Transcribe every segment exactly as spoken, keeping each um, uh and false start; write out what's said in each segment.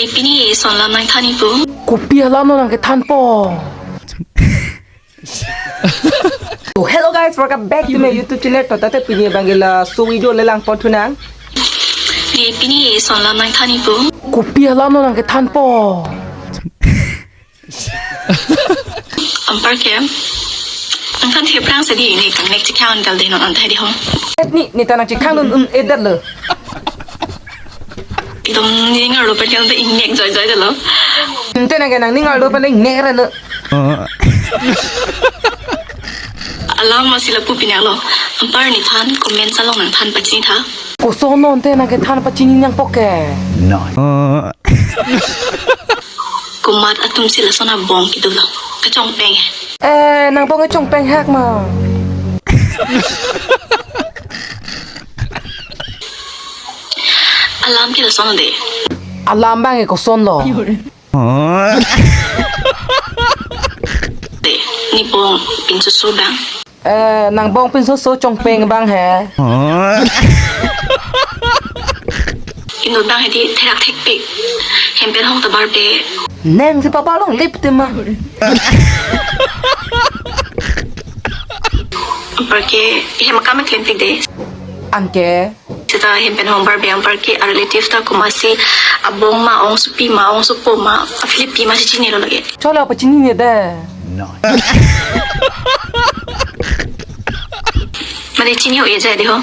Pini eson alam nangthan-ikpo. Kopi alam lo nangkethanpo? So hello guys, welcome back to my YouTube channel. To tate pini abangke laso video le langpon thunang. Ne pini eson alam nangthan-ikpo. Kopi alam lo nangkethanpo? Anparke nangthan theplang sadi ne kangnek chekhang kal de non anta di ho. Et ni, ne ta nangchekhang un un edet lo. Itum ning arlo pen kal de ingnek joijoi detlo. Ante nangke nangning arlo pen ingnek ra lo. Alam masi lapu pinak lo. Anpar nephan comment along nangthan pachinitha. Koson non te nangkethan pachini nangpo ke? Komat atum si lason abong kedo lo. Kachongpeng he. Eh, nangbong kachongpeng hak ma. Alam ke lason de. Alam abangke koson lo? De, nepong pinsoso abang. Eh, nangbong pinsoso chongpeng abang he. Inut abang hedi therak thekpik. Hem pen hong ta barbe. Neng si papa long lip te ma. Anparke hem akam klempik de. Anke? Seta hem pen hong barbe anparke a-relative ta komatsi abong ma, ongsopi ma, ongsopo ma, a-Philippi ma si chinilo lake. Cholo pachinine de. Mane chini ho eja de ho.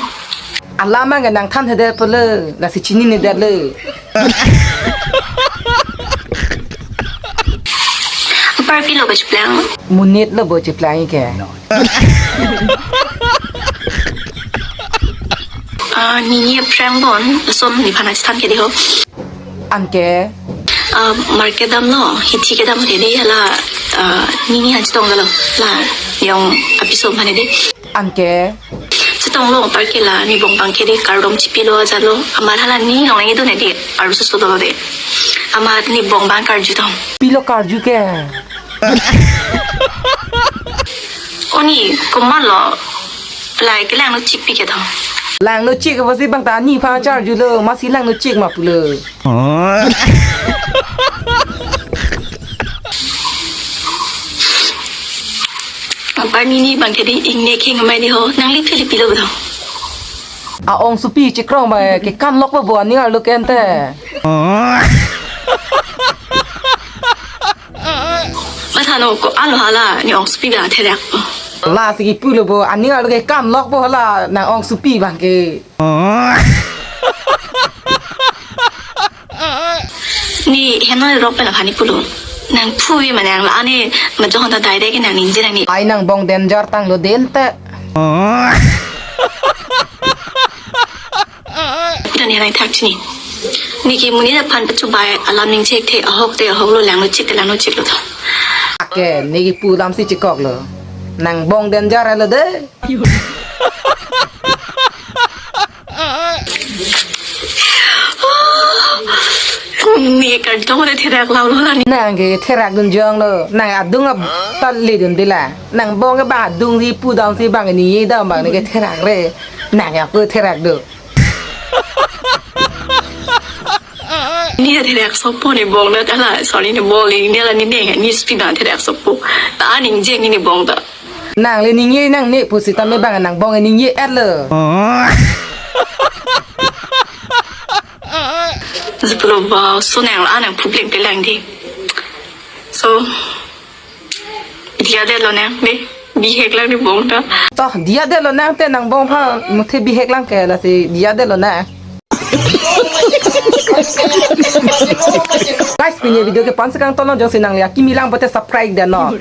Alam abangke nangthan hede polo, lasi chinine det lo. Anpar pilo kacheplang? Monit lo bo cheplang ke. Ah, nini aphrang bon, lason nephan nangchethan ke di ho. Anke? Ah, market dam lo, hithi kedam ke di hala, ah, nini han chetong galo, la, yong apiso mane di. Anke? Chetong lo anparke la, nebong abangke di kardom chipilo ajat lo, amat hala ni nong nangji do ne di, arloso dolo de. Amat nebong abang karju tong. Pilo karju ke? Oni, komat lo, lai ke langno chik pi ke tong. Langno chik apotsi bang ta nephan charju lo, masi langno chik ma pulo. Anpar nini abangke di ingnek hing amai di ho, nangli Philippi lo tong. A-ongsopi chekrong abang ke kan lok bo ani arlo ke ante. Matha no ko-an lo hala, ne ongsopi abang therak. Lasi kipu lo bo, ani arlo ke kan lok bo hala, nang ongsopi abangke. Ne heno rok pen aphan ne pulo. Nangphu vi mane nang la ne majok ta direct nang ningje nang ne. Ai nangbong danger tanglo den te. Dan ne nangthak chini. Ne ke monit aphan pachubai alam ningje the ahok te ahok lo langno chik te langno chik lo tho. Ake ne kipu alam si chekok lo. Nangbong danger lo de. Ne kardom de therak lo lo la ne. Nangke therak dun jong lo. Nang adung ap tal le dun de la. Nangbong ke bang adung si pu dam si bang ne ye dam bang ne ke therak re. Nang ya ko therak do. Ne therak sopo nebong na tala. Sorry, nebong le ne la ne ne ne spi bang therak sopo. Ta aning je ne nebong ta. Nang le ningje nangne pusitame bang nangbong ningje et lo. Jeplo ba so nang la nang phupleng pelang di. So, diya det lo nang, be, bihek lang nebong ta. Toh, diya det lo nang te nangbong aphan muthe bihek lang ke lasi diya det lo nang. Guys, pini video ke pansi kangton lo, jongsi nangli akimi lang pote subscribe det non.